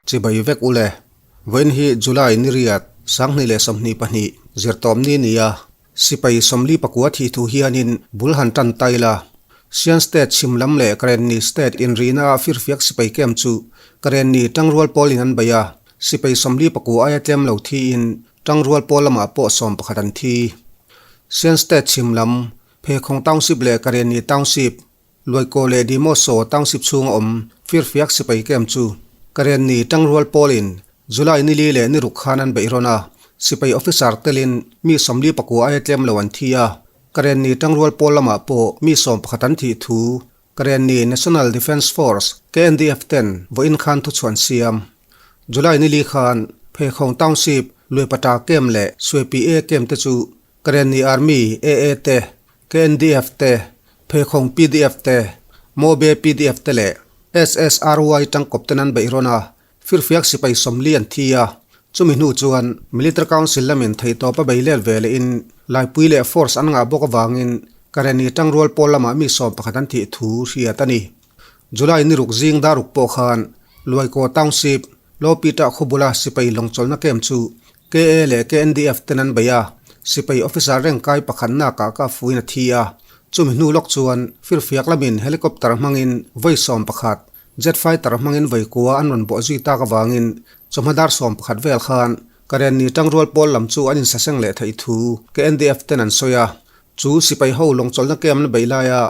Chibai vek ule. Vawiin hi July ni riat, 2022, zirtawmni nia sipai 44 thih thu hianin bul han tan ta ila. Sian State chhim lam leh Karenni State inrihna ah firfiak sipai camp chu Karenni tangrual pawlin an bei a, sipai 49 aia tlem lo thiin tangrual pawl lamah pawh 11 an thi. Sian State chhim lam, Phekhawng Township leh Karenni Township, Luaikaw leh Dimoso Township chhunga awm firfiak sipai camp chu Karenni tangrual pawlin July ni li leh ni ruk khan an beih rawn a, sipai officer telin mi 49 aia tlem lo an thi a, Karenni tangrual pawl lamah pawh mi 11 an thih thu Karenni National Defence Force, KNDF, ten vawiin khan thuchhuan siam. July ni li khan Pheikhawng Township, Luaipata camp leh Suepi A camp te chu Karenni Army, AA, te, KNDF te, Pheikhawng pdf te, Mobe pdf te leh SSRY tangkawp ten an beih rawn a, firfiak sipai 40 an thi a. Chumi hnu chuan Military Council lamin theihtawp a bei let ve lehin Laipui leh Force an ngah bawk avangin Karenni tangrual pawl lamah mi 11 an thih thu hriat a ni. July ni ruk zing daruk pawh khan Luaikaw Township, Lopita khawbula sipai lawngchawlhna camp chu KA leh KNDF ten an bei a, sipai officer reng kai pakhatna kah ka fuin a thi a. Chumi hnu lawk chuan firfiak lamin helicopter hmangin vawi 11, jet fighter hmangin vawi kua an rawn bawh zui tak avangin chawhma dar 11 vel khan Karenni tangrual pawl lam chu an insaseng leh theih thu KNDF ten an sawi a. Chu sipai ho lawngchawlhna camp na beih laia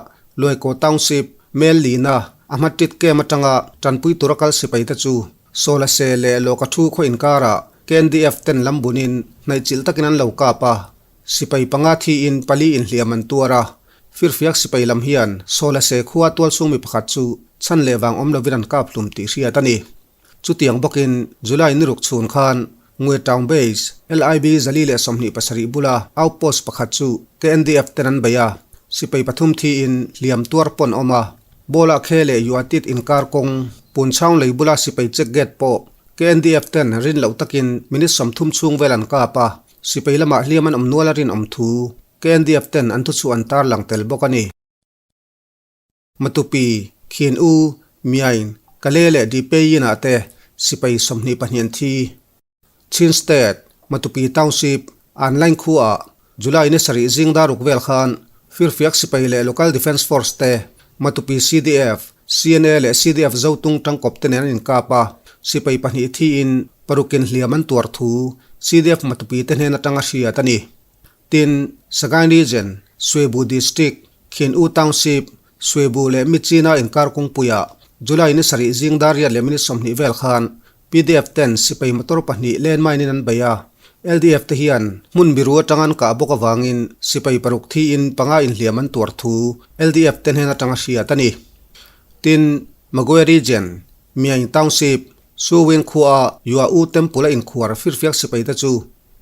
Luaikaw Township, Mel Lina, a hmatit camp atanga tanpui tura kal sipai te chu Sawla se leh lawka thu khaw inkarah KNDF ten lam bunin hnaihchilh takin an lo kap a, sipai panga thiin pali inhliam an tuar a. Firfiak sipai lam hian Sawla se khua tualchhung mi pakhat chu chhan leh vang awm lovin an kap hlum tih hriat a ni. Chutiang bawkin July ni ruk chhun khan Ngwe Town Base, LIB 427 bula outpost pakhat chu KNDF ten an bei a, sipai pathum thiin hliam tuar pawn awm a. Bola khe leh Yuatit inkar kawng Punchhaung lei bula sipai check gate pawh KNDF ten rin loh takin minute 30 chhung vel an kap a, sipai lamah hliam an awm nual a rinawm thu KNDF ten an thuchhuah an tarlang tel bawk a ni. Matupi, Khin U, Myain, Kale leh Dipei-in ah te sipai 22 an thi. Chin State, Matupi Township, Anlaing khuaah July ni sarih zing daruk vel khan firfiak sipai leh Local Defence Force te, Matupi CDF, CNA leh CDF Zotung tangkawp te nen an inkap a, sipai pahnih thiin parukin hliam an tuar thu CDF Matupi te hnen atanga hriat a ni. Tin, Sagaing Region, Swebu District, Khin U Township, Swebu leh Myitkyina inkar kawngpuiah July ni sarih zing dar riat leh minute 20 vel khan PDF ten sipai motor pahnih landmine in an bei a, LDF te hian hmun biru atang an kah bawk avangin sipai paruk thiin panga inhliam an tuar thu LDF te hnen atanga hriat a ni. Tin, Magwe Region, Myaing Township, Suwin khuaa Yua U Temple a inkhuar firfiak sipai te chu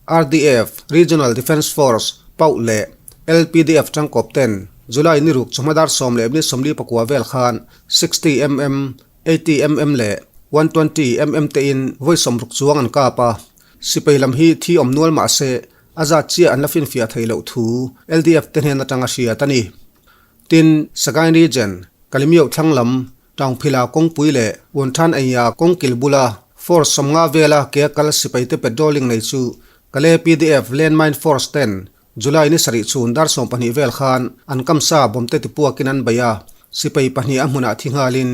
RDF, Regional Defence Force, Pauh leh LPDF tangkawp ten July ni ruk chawhma dar 10 leh minute 49 vel khan 60 mm, 80 mm leh 120 mm te in vawi 60 chuang an kap a, sipai lam hi thi awm nual mah se a zat chiah an la finfiah theih loh thu LDF te hnen atanga hriat a ni. Tin, Sagaing Region, Kalimioh thlang lam, Taungphila kawngpui leh Uanthan Eia kawngkil bula Force 50 vela ke a kal sipai te patrolling nei chu Kale PDF Landmine Force ten July ni sarih chhun dar 12 vel khan an kamsa bomb te tipuakin an bei a, sipai pahnih a hmunah thi nghalin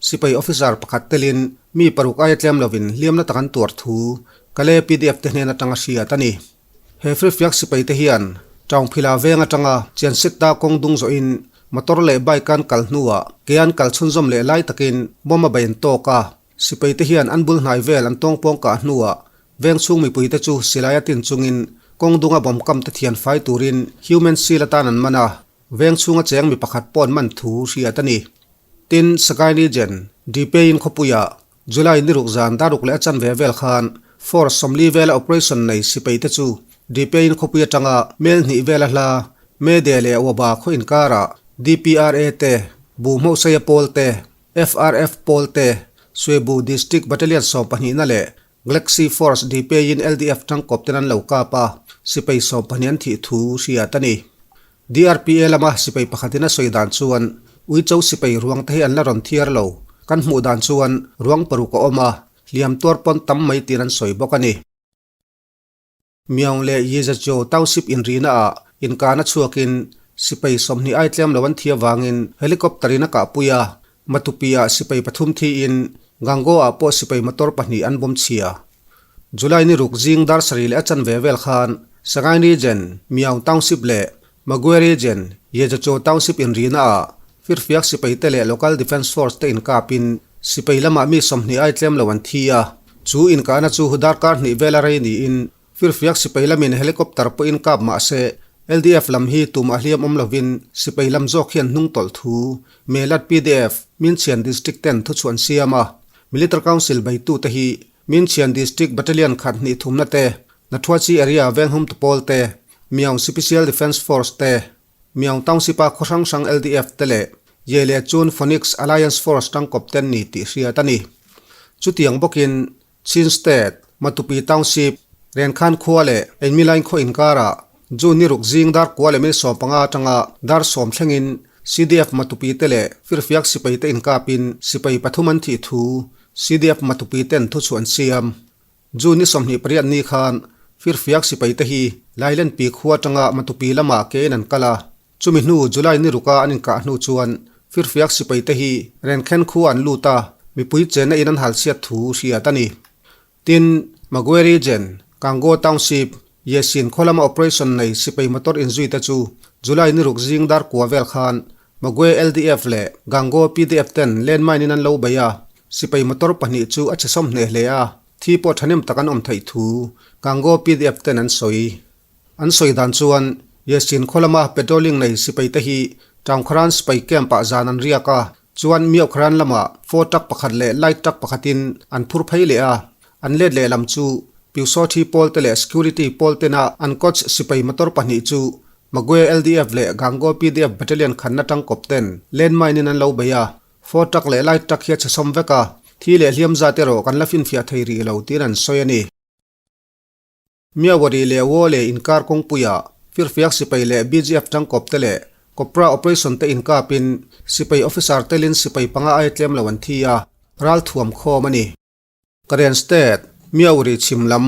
sipai officer pakhat telin mi paruk aia tlem lovin hliamna tak an tuar thu Kale PDF te hnen atanga hriat a ni. He firfiak sipai te hian Taungphila veng atanga Chiansitta kawng dung zawhin motor leh bike an kal hnuah ke an kal chhunzawm leh lai takin bomb a bei an tawk a, sipai te hian an bul hnai vel an tawngpawng kah hnuah Veng chhung mipuite chu silai a tin chungin kawng dunga bomb kam te thian fai turin human shield atan an man a, veng chhunga cheng mi pakhat pawh an man thu hriat a ni. Tin, Sagaing Region, Dipei-in khawpuiah July ni ruk zan daruk leh a chanve vel khan Force 40 vela operation nei sipai te chu Dipei-in khawpui atanga mel hnih vela hla Mede leh Waba khaw inkarah DPRA te, Bu Hmawhsaia pawl te, FRF pawl te, Swebu District Battalion 12 na leh Galaxy Force Dipei-in LDF tangkawp ten an lo kap a, sipai 12 an thih thu hriat a ni. DRPA lama sipai pakhatin a sawi dan chuan Uicho sipai ruang te hi an la rawn thiar lo. Kan hmuh dan chuan ruang paruk a awm a, hliam tuar pawn tam mai tiin an sawi bawk a ni. Myaung leh Yezazyo Township inrihna ah inkahna chhuakin sipai 20 ai tlem lo an thi avangin helicopter in a kahpui a, Matupi ah sipai pathum thiin Gango ah pawh sipai motor pahnih an bawm chhia. July ni ruk zing dar sarih leh a chanve vel khan Sagaing Region, Myaung Township leh Magwe Region, Yejacho Township inrihna ah firfiak sipai te leh Local Defence Force te inkapin sipai lamah mi 20 ai tlem lo an thi a. Chu inkahna chu darkar hnih vela rei niin Firfiak sipai lamin helicopter pawhin kap mah se, LDF lam hi tumah hliam awm lovin sipai lam zawk hian hnung tawlh thu Melat pdf, Minchhian District ten thuchhuah an siam a. Military Council beitute hi Minchhian District Battalion khat hnih thumna te, Nathuachi Area Venghum Tupawl te, Myaung Sipicial Defence Force te, Myaung Township-a khaw hrang hrang LDF te leh Ye leh Chun Phoenix Alliance Force tangkawp ten ni tih hriat a ni. Chutiang bawkin Chin State, Matupi Township, Renkhan khua leh Einmilain khaw inkarah June ni ruk zing dar kua leh minute 15 atanga dar 10 thlengin CDF Matupi te leh Firfiak sipai te inkapin sipai pathum an thih thu CDF Matupi ten thuchhuah an siam. June ni 28 ni khan Firfiak sipai te hi Lailenpi khua atanga Matupi lamah kein an kal a. Chumi hnu July ni ruka an inkah hnu chuan Firfiak sipai te hi Renkhen khua an lut a, mipui chenna in an halchhiat thu hriat a ni. Tin, Magwe Region, Kango Township, Yesin khaw lama operation nei sipai motor inzui te chu July ni ruk zing dar kua vel khan Magwe LDF leh Gango pdf ten landmine in an lo bei a, sipai motor pahnih chu a chhe sawm hneh hle a, thi pawh thahnem tak an awm theih thu Gango pdf ten an sawi. An sawi dan chuan Yesin khaw lama patrolling nei sipai te hi Townkhran sipai camp ah zan an riak a, chuan Myokhran lamah four truck pakhat leh light truck pakhatin an phur phei leh a, an let leh lam chu Pyusawthi pawl te leh security pawl tena an coach sipai motor pahnih chu Magwe LDF leh Gango pdf battalion khanna tangkawp ten landmine in an lo bei a, four truck leh light truck hi a chhe sawm vek a, thi leh hliam zat erawh kan la finfiah thei rih lo tiin an sawi a ni. Myawaddy leh Wole inkar kawngpuiah Firfiak sipai leh BGF tangkawp te leh Copra operation te inkapin sipai officer telin sipai panga ai tlem lo an thi a, ral thuam khawm a ni. Karen State, Myawaddy chhim lam,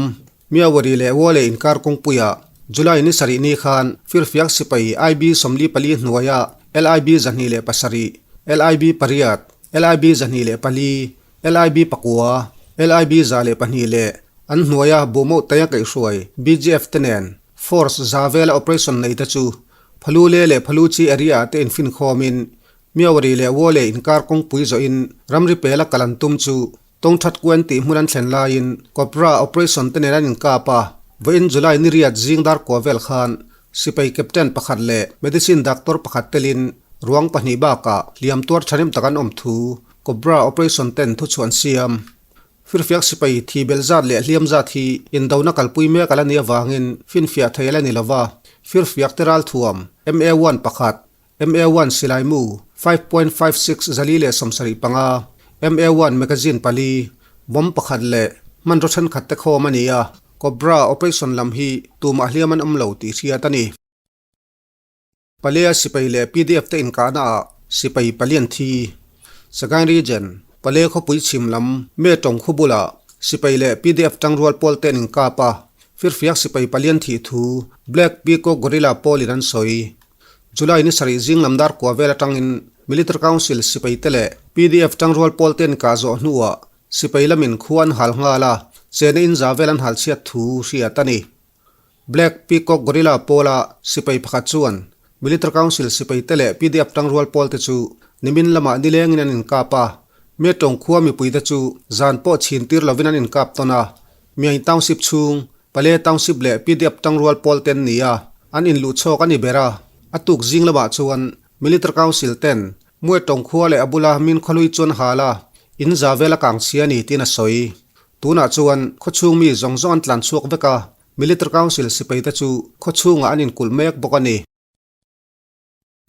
Myawaddy leh Wole inkar kawngpuiah July ni sarih ni khan Firfiak sipai IB 44 hnuaia LIB 207, LIB pariat, LIB 204, LIB pakua, LIB 102 leh an hnuaia Buhmauh Taia kaihhruai BGF te nen Force za vela operation nei te chu Phalule leh Phaluchi area ah te infinkhawmin Myawaddy leh Wole inkar kawngpui zawhin ramri pela kal an tum chu Tawngthat Kuen tih hmun an thlen laiin Cobra operation te nen an inkap a, vawiin July ni riat zing dar kua vel khan Sipai Captain pakhat leh Medicine Doctor pakhat telin ruang pahnih bakah hliam tuar thahnem tak an awm thu Cobra operation ten thuchhuah an siam. Firfiak sipai thi bel zat leh hliam zat hi indona kalpui mek a la nih avangin finfiah thei a la ni lova, firfiak te ralthuam MA-one pakhat, MA-one silaimu 5.56 475, MA-one magazine pali, bomb pakhat leh hmanraw thenkhat te khawm a ni a, Cobra operation lam hi tumah hliam an awm lo tih hriat a ni. Palea sipai leh pdf te inkahna ah sipai palian thi. Sagaing Region, Pale khawpui chhim lam Me tawng khu bulah sipai leh pdf tangrual pawl te an inkap a, firfiak sipai palian thih thu Black Peacock Guerrilla pawlin an sawi. July ni sarih zing lam dar kua vel atangin Military Council sipai te leh pdf tangrual pawl te an inkah zawh hnuah sipai lamin khu an hal nghal a, chena in za vel an hal chhiat thu hriat a ni. Black Peacock Guerrilla pawla sipai pakhat chuan Military Council sipai te leh pdf tangrual pawl te chu nimin lamah nilengin an inkap a, Metawng khua mipui te chu zan pawh chhin tir lovin an inkap tawn a, Myaing Township chhung, Pale Township leh pdf tangrual pawl te an ni a, an inluh chhawk a ni ber a, a tuk zing lamah chuan Military Council ten Muetawng khua leh a bula min khawhlui chu an hal a, in za vel a kang chhia a ni tiin a sawi. Tunah chuan khawchhung mi zawng zawng an tlan chhuak vek a, Military Council sipai te chu khawchhungah an inkulh mek bawk a ni.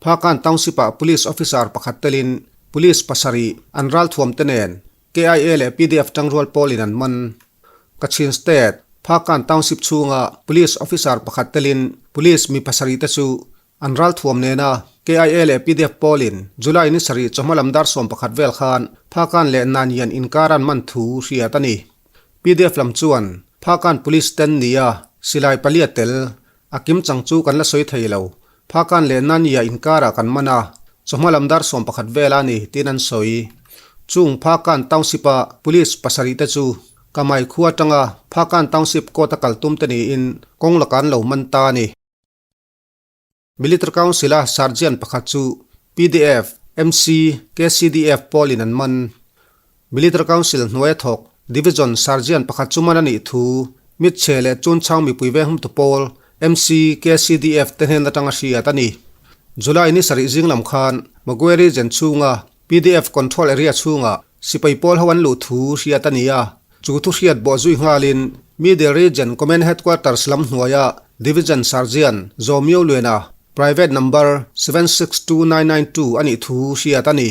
Phakan Township-ah Police Officer pakhat telin Police pasarih an ralthuam te nen KIA leh pdf tangrual pawlin an man. Kachin State, Phakan Township chhunga Police Officer pakhat telin Police mi pasarih te chu An ralthuam nena KIA leh pdf pawlin July ni sarih chawhma lam dar 11 vel khan Phakan leh Nanyan inkar an man thu hriat a ni. Pdf lam chuan Phakan Police ten nia silai palia tel a kim chang chu kan la sawi thei lo. Phakan leh Nanya inkarah kan man a, chawhma lam dar 11 vel a ni tiin an sawi. Chung Phakan Township-a Police pasarih te chu Kamai khua atanga Phakan Township court a kal tum te niin kawng laka an lo man ta a ni. Military Council-a Sergeant pakhat chu pdf, MC, KCDF pawlin an man. Military Council hnuaia thawk Division Sergeant pakhat chu man a nih thu Mitchhe leh Chunchang mipui venghumtu pawl MC, KCDF te hnen atanga hriat a ni. July ni sarih zing lam khan Magwe Region chhunga Pdf Control Area chhungah sipai pawl ho an luh thu hriat a ni a, chu thu hriat bawh zui nghalin Middle Region Command Headquarters lam hnuaia Division Sergeant Zawmio Luena Private Number 762992 a nih thu hriat a ni.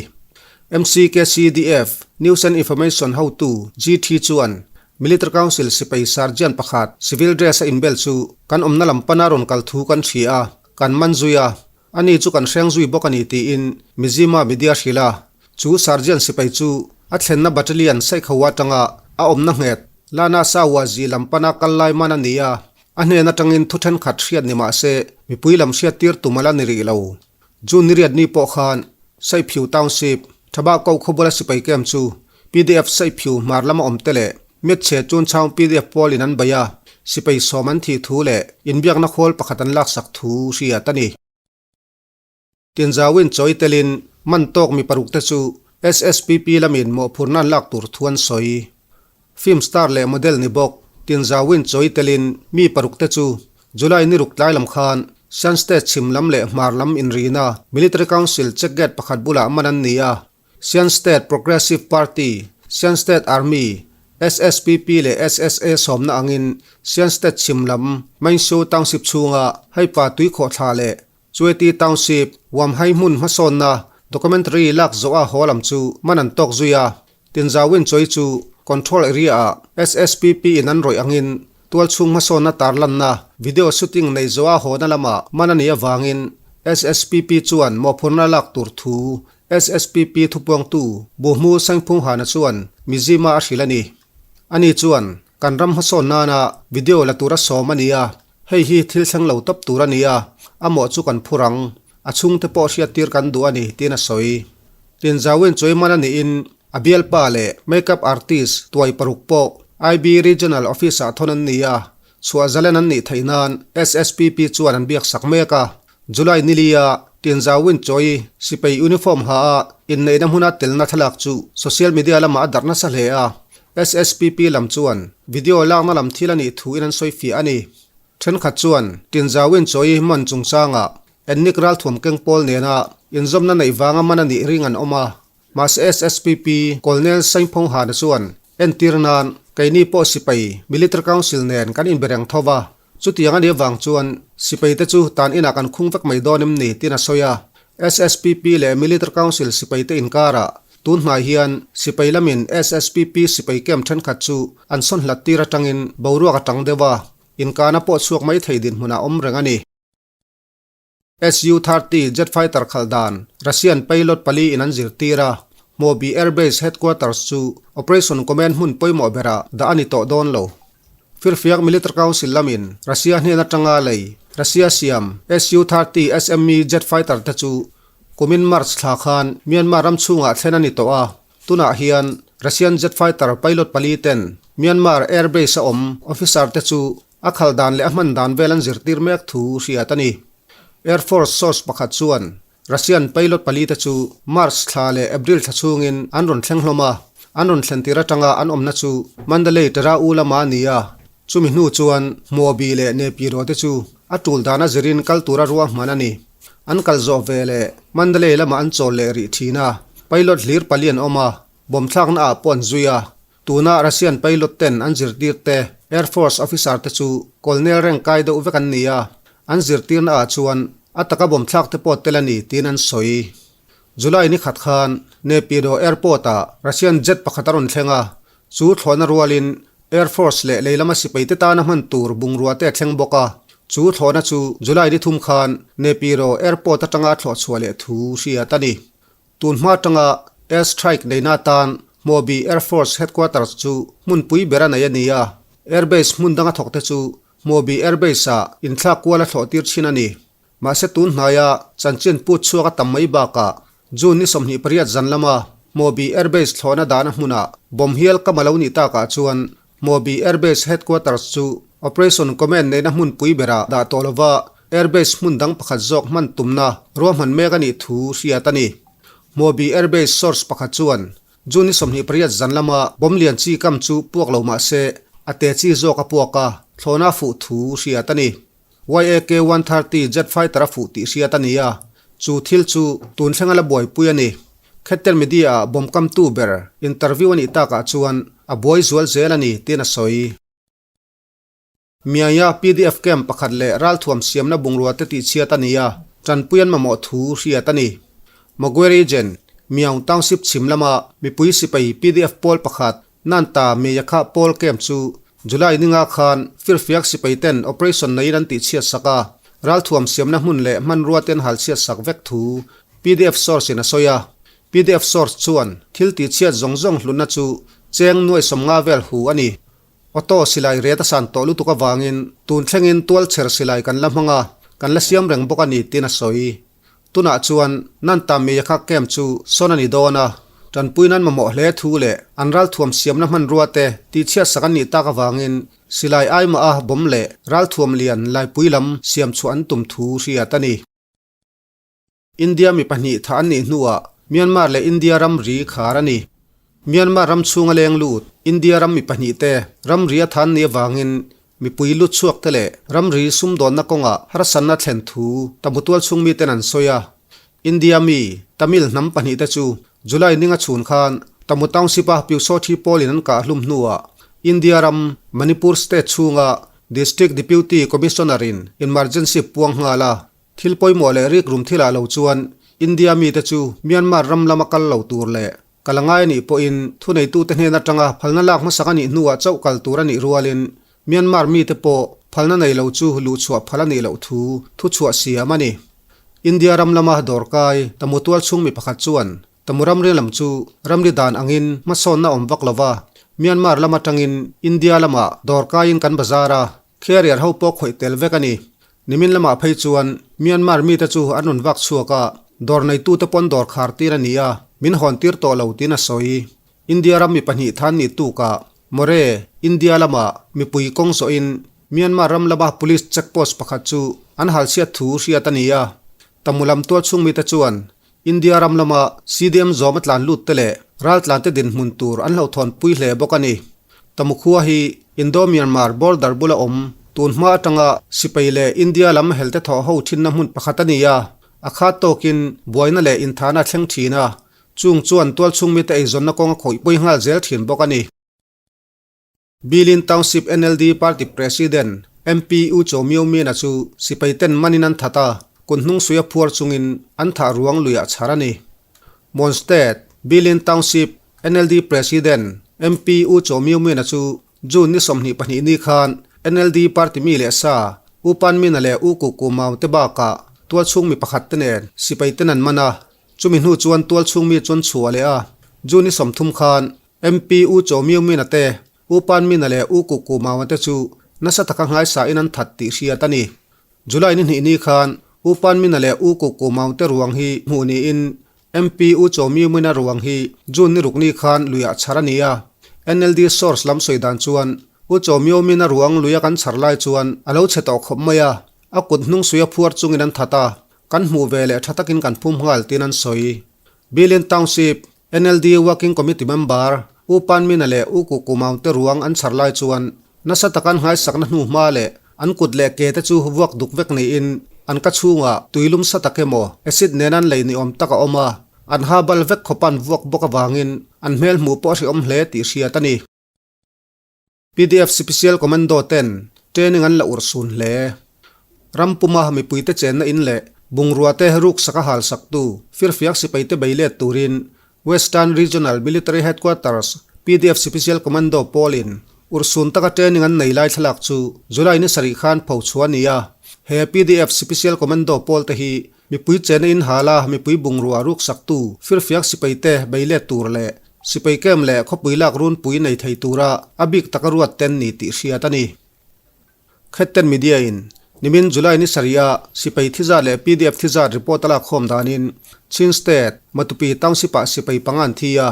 MCKCDF News and Information hotu GT chuan Military Council sipai Sergeant pakhat civil dress a inbel chu kan awmna lam pana rawn kal thu kan hria a, kan man zui a. Ani chu kan hreng zui bawk a ni tiin Mizzima media hrilh a, chu Sergeant sipai chu a thlenna battalion Saikho atanga a awmna nghet Lana Sawazi lam pana kal lai man a ni a, a hnen atangin thu thenkhat hriat ni mah se mipui lam hriat tir tum a la ni rih lo. June ni riat ni pawh khan Saiphiu Township, Thabah Ko khawbula sipai camp chu pdf Saiphiu hmar lama awm te leh Metchhe Chunchang pdf pawlin an bei a, sipai sawm an thih thu leh inbiakna khawl pakhat an laksak thu hriat a ni. Tinzauin chawi telin man tawk mi paruk te chu SSPP lamin mawhphurhna an lak tur thu an sawi. Film star leh model ni bawk Tinzauin chawi telin mi paruk te chu July ni ruk tlai lam khan Shan State chhim lam leh hmar lam inrina Military Council check gate pakhat bulah man an ni a. Shan State Progressive Party, Shan State Army, SSPP leh SSA sawmna angin Shan State chhim lam Mainshu Township chhunga Haipa tuikhawhthla leh Chueti Township Wamhai hmun hmasawnna documentary lak zawha haw lam chu man an tawk zui a. Tinzauin chawi chu Control Area-ah SSPP in an rawih angin tualchhung hmasawnna tarlanna video shooting nei zawha hawna lamah man a nih avangin SSPP chuan mawhphurhna lak tur thu SSPP thupuangtu Buhmu Saingphung Hana chuan Mizzima a hrilh a ni. Ani chuan, Kan ram hmasawn nana video la tura sawm a ni a, hei hi thil thleng lo tawp tur a ni a, a mawh chu kan phur ang, a chhungte pawh hriattir kan duh a ni, tiin a sawi. Tinzauin Chuaiman a niin a bialpa leh makeup artist tuai paruk pawh IB Regional Office-ah thawn an ni a, chhuah zalen an nih theih nan SSPP chuan an biaksak mek a. July nilia Tinzauin chawi sipai uniform ha a inneihna hmuna telna thlalak chu social media lamah a darh nasa hle a. SSPP lam chuan video lakna lam thil a nih thuin an sawi fiah a ni. Thenkhat chuan Tinzauin chawi man chungchangah Ennik ralthuam keng pawl nena inzawmna neih vanga man a nih ring an awm a. Mahse SSPP Colonel Saingphong Hana chuan entir nan keini pawh sipai Military Council nen kan inbe reng tho va, chutiang a nih avang chuan sipai te chu tan inah kan khung vek mai dawn em ni tiin a sawi a. SSPP leh Military Council sipai te inkarah tun hnai hian sipai lamin SSPP sipai camp thenkhat chu an sawn hlat tir atangin boruak a tang deuh a, inkana pawh chhuak mai thei dinhmunah awm reng a ni. Su-30 jet fighter khalh dan Russian pilot pali in an zirtir a, Hmawbi Air Base Headquarters chu Operation Command hmun pawimawh berah dah a ni tawh dawn lo. Firfiak Military Council lamin Russia hnen atanga lei Russia siam Su-30 SME jet fighter te chu kumin March thla khan Myanmar ram chhungah thlen a ni tawh a, tunah hian Russian jet fighter pilot pali ten Myanmar Air Base a awm officer te chu A khal dan leh a hman dan vel an zirtir mek thu hriat a ni. Air Force source pakhat chuan Russian pilot pali te chu March thla leh April thla chhungin an rawn thleng hlawm a, an rawn thlen tir atanga an awmna chu Mandalay Tera U lama a ni a, chumi hnu chuan Hmuabi leh Nepiro te chu a tul dana zirin kal tura ruahman a ni. An kal zawh ve leh Mandalay lamah an chawl leh rih thin a, pilot hlir pali an awm a, bomb thlakna ah pawh an zui a. Tuna Russian pilot ten an zirtir te Air Force officer te chu colonel rank kai deuh vek an ni a, an zirtirna ah chuan a taka bomb thlak te pawh tel a ni tiin an sawi. July ni khat khan Naypyidaw Airport ah Russian jet pakhat a rawn thleng a, chu thlawhna rualin Air Force leh lei lama sipai te tana hman tur bungrua te a thleng bawk a, chu thlawhna chu July ni thum khan Naypyidaw Airport atanga a thlawh chhuah leh thu hriat a ni. Tun hma atanga air strike neihna atan Hmawbi Air Force Headquarters chu hmunpui ber a nei a ni a, airbase hmun danga thawkte chu Hmawbi Airbase-ah inthlak kual a thlawhtir thin a ni. Mahse tun hnaia chanchin put chhuak a tam mai bakah June ni 28 zan lama Hmawbi Airbase thlawhna dahna hmunah bomb hial kam a lo nih takah chuan Hmawbi Airbase Headquarters chu Operation Command neihna hmunpui berah dah tawh lova airbase hmun dang pakhat zawk hman tumna ruahman mek a nih thu hriat a ni. Hmawbi Airbase source pakhat chuan June ni 28 zan lama bomb lian chi kam chu puak lo mah se a te chi zawk a puak a, thlawhna a fuh thu hriat a ni. YAK 130 jet fighter a fuh tih hriat a ni a, chu thil chu tun thlenga la buaipui a ni. Khetter media ah bomb kamtu ber interview a nih takah chuan a buai zual zel a ni tiin a sawi. Miaia pdf camp pakhat leh ralthuam siamna bungrua te tihchhiat a ni a, tanpui an mamawh thu hriat a ni. Magwe Region, Myaung Township chhim lama mipui sipai pdf pawl pakhat Nanta Meyakha pawl camp chu July ninga khan firfiak sipai ten operation neiin an tihchhiat sak a, ralthuam siamna hmun leh hmanrua ten halchhiat sak vek thu pdf source in a sawi a. Pdf source chuan thil tihchhiat zawng zawng hlutna chu cheng nuai 50 vel hu a ni. Auto silai ret a san tawh lutuk avangin tun thlengin tualchher silai kan la hmang a, kan la siam reng bawk a ni tiin a sawi. Tunah chuan Nanta Meyakha camp chu sawn a ni dawn a, tanpui nan mamawh hle thu leh an ralthuam siamna hmanrua te tihchhiat sak an nih tak avangin silai aimah a bomb leh ralthuam lian laipui lam siam chhuah an tum thu hriat a ni. India mi pahnih thah an nih hnuah Myanmar leh India ramri khar a ni. Myanmar ram chhunga leng lut India ram mi pahnih te ramri a than nih avangin Mipui lut chhuak te leh ramri sumdawnna kawngah harsatna thlen thu Tamutual chhung miten an sawi a. India mi Tamil hnam pahnih te chu July ninga chhun khan Tamu Township-a Pyusawthi pawlin an kah hlum hnuah India ram Manipur state chhunga District Deputy Commissioner-in emergency puang nghal a. Thil pawimawh leh rikrum thilah lo chuan India mite chu Myanmar ram lama kal lo tur leh Kal a ngai a nih pawhin thuneitute hnen atanga phalna lak hmasak a nih hnuah chauh kal tur a nih rualin Myanmar mite pawh phalna nei lo chu luhchhuah phal a nih loh thu thuchhuah siam a ni. India ram lama dawrkai Tamu tualchhung mi pakhat chuan Tamu ramri lam chu ramri dan angin hmasawnna awm vak lova Myanmar lam atangin India lamah dawrkaiin kan bazar a, Carrier ho pawh khawih tel vek a ni. Nimin lamah phei chuan Myanmar mite chu an rawn vak chhuak a, dawr neitute pawn dawr khar tir a ni a, min hawn tir tawh lo tiin a sawi. India ram mi pahnih than nih tukah More, India lama mipui kawng zawhin Myanmar ram lama police check post pakhat chu an halchhiat thu hriat a ni a. Tamu lam tualchhung mite chuan India ram lama CDM zawm a tlan lut te leh raltlante dinhmun tur an hlauhthawnpui hle bawk a ni. Tamu khua hi Indo-Myanmar border bula awm tun hma atanga sipai leh India lam helte thawh ho thinna hmun pakhat a ni a, a khat tawkin buaina leh inthahna a thleng thin a, chung chuan tualchhung mite eizawnna kawng a khawihpui nghal zel thin bawk a ni. Bilin Township NLD Party President MP U Cho Myo Myint-a chu sipai ten manin an that a, kut hnung suia phuar chungin an thah ruang luiah chhar a ni. Mon State, Bilin Township NLD President MP U Cho Myo Myint-a chu June ni 22 ni khan NLD Party mi leh sa U Pan Min-a leh U Ku Ku Maung te bakah tualchhung mi pakhat te nen sipai ten an man a, chumi hnu chuan tualchhung mi chu an chhuah leh a, June ni 30 khan MP U Cho Myo Myint-a te, U Pan Min-a leh U Ku Ku Maung-a te chu nasa taka nghaisa in an that tih hriat a ni. July ni hnih ni khan U Pan Min-a leh U Ku Ku Maung te ruang hi hmuh niin MP U Cho Myo Myint-a ruang hi June ni ruk ni khan luiah chhar a ni a. NLD source lam sawi dan chuan U Cho Myo Myint-a ruang luia kan chhar lai chuan a lo chhe tawh khawp mai a, a kut hnung suia phuar chungin an that a, kan hmuh ve leh tha takin kan phum nghal tiin an sawi. Bilin Township NLD Working Committee member U Pan Min-a leh U Ku Ku Maung te ruang an chhar lai chuan nasa taka an nghaisakna hnu hma leh an kut leh ke te chu vuak duk vek niin an ka chhungah tuilum sa tak emaw acid nen an lei ni awm tak a awm a, an ha bal vek khawp an vuak bawk avangin an hmel hmuh pawh a hrehawm hle tih hriat a ni. Pdf Sipisial Commando ten training an la urh sun hle. Ram puma mipuite chenna in leh bungrua te ruksak a halsaktu firfiak sipaite bei let turin Western Regional Military Headquarters pdf Sipisial Commando pawlin urhsun taka training an nei lai thlalak chu July ni sarih khan pho chhuah a ni a. He pdf Sipisial Commando pawl te hi mipui chenna in hala mipui bungrua ruksaktu firfiak sipaite bei let tur leh. Sipai camp leh khawpui lak runpui nei thei tura a bik taka ruat ten ni tih hriat a ni. Khetten Media in nimin July ni sarih a sipai thizat leh pdf thizat report a lak khawm danin Chin State, Matupi Township ah sipai panga an thi a,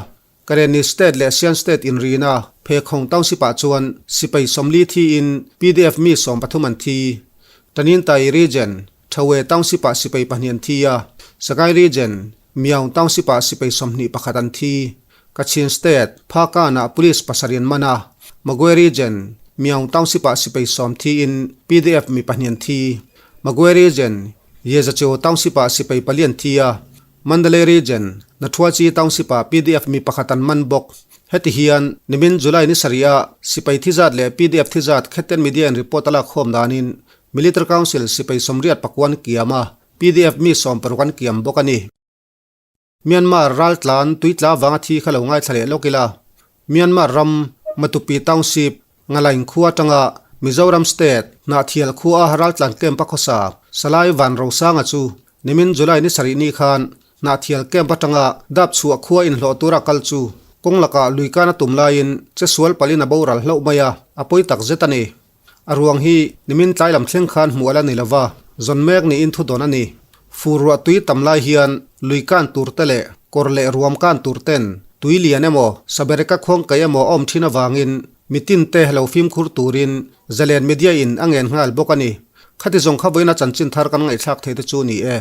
Karenni State leh Sian State inrina Phekhawng Township ah chuan sipai 40 thiin pdf mi 13 an thi. Tanintai Region, Thawe Township ah sipai pahnih an thi a, Sagaing Region, Myaung Township ah sipai 21 an thi. Kachin State, Phakan ah police pasarih an man a, Magwe Region, Myaung Township ah sipai 10 thiin pdf mi pahnih an thi. Magwe Region, Yezacheu Township ah sipai pali an thi a, Mandalay Region, Nathuachi Township ah pdf mi pakhat an man bawk. Heti hian nimin July ni sarih ah sipai thizat leh pdf thizat Khetten Media in report a lak khawm danin Military Council sipai 89 an kiam a, Pdf mi 60 an kiam bawk a ni. Myanmar raltlan tuitla vanga thi kha lo ngaithla leh lawk ila. Myanmar ram Matupi Township, Ngalain khua atanga Mizoram State, Hnahthial khua a raltlan camp a khawsa Salai Van Rosanga chu nimin July ni sarih ni khan Hnahthial camp atanga Dapchhuah khua inhlawh tura kal chu kawng lakah luikan a tum laiin chesual palin a boral hlauh mai a, a pawi tak zet a ni. A ruang hi nimin tlai lam thleng khan hmuh a la ni lova, zawn mek niin thu dawn a ni. Fur ruah tui tam lai hian lui kan tur te leh kawr leh ruam kan tur ten tui lian emaw sabereka khuang kaih emaw a awm thin avangin mitin te lo fimkhur turin Zalen Media in a ngen nghal bawk a ni. Khati zawng kha vawiina chanchin thar kan ngaihthlak thei te chu ni e.